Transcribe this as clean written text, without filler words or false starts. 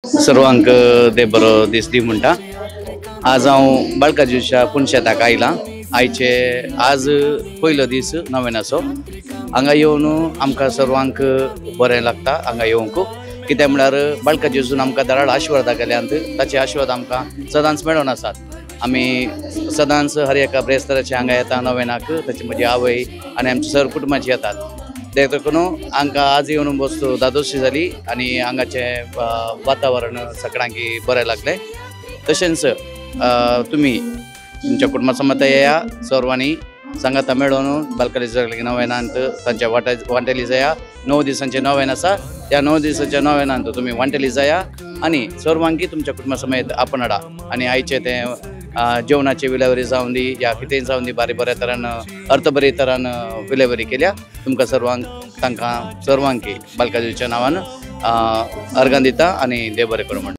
सर्वांक देव बरो दीस दी म्हणटा. आज हांव बाळकाजीच्या पुनशेताक आयलां. आयचे आज पयलो दीस नवेनाचो. हांगा येवन आमकां सर्वांक बरें लागता हांगा येवंक, कित्याक म्हळ्यार बाळकाजीसून आमकां दराळ आशिर्वादा केल्यांत, ताचे आशिर्वाद आमकां सदांच मेळोन आसात. आमी सदांच हर एका ब्रेस्ताराचे हांगा येता नवेनाक, ताची म्हजी आवय आनी आमच्या सर कुटुंबाची येतात. देखून हांकां आज येवन वस्तू धादोशी जाली आनी हांगाचें वातावरण सगळ्यांक बरें लागलें. तशेंच तुमी तुमच्या कुटुंबा समत येया, सर्वांनी सांगाता मेळोन बालकालीच्या नवेनांत तांच्या वांटेली जाया. 9 दिसांचे नवेन आसा, त्या 9 दिसांच्या नवेनांत तुमी वांटेली जाया आनी सर्वांकी तुमच्या कुटुंबा समेत आपण हाडा. आनी आयचे तें जेवणाची विलेवरी जावन दी या कितेंय जावन दी, बारी बऱ्या तरान अर्थबरी तरान विलेवरी केल्या. तुमकां सर्वांक तांकां सर्वांकी बालकाजीच्या नांवान अर्गां दिता आनी देव बरें करूं म्हणटा.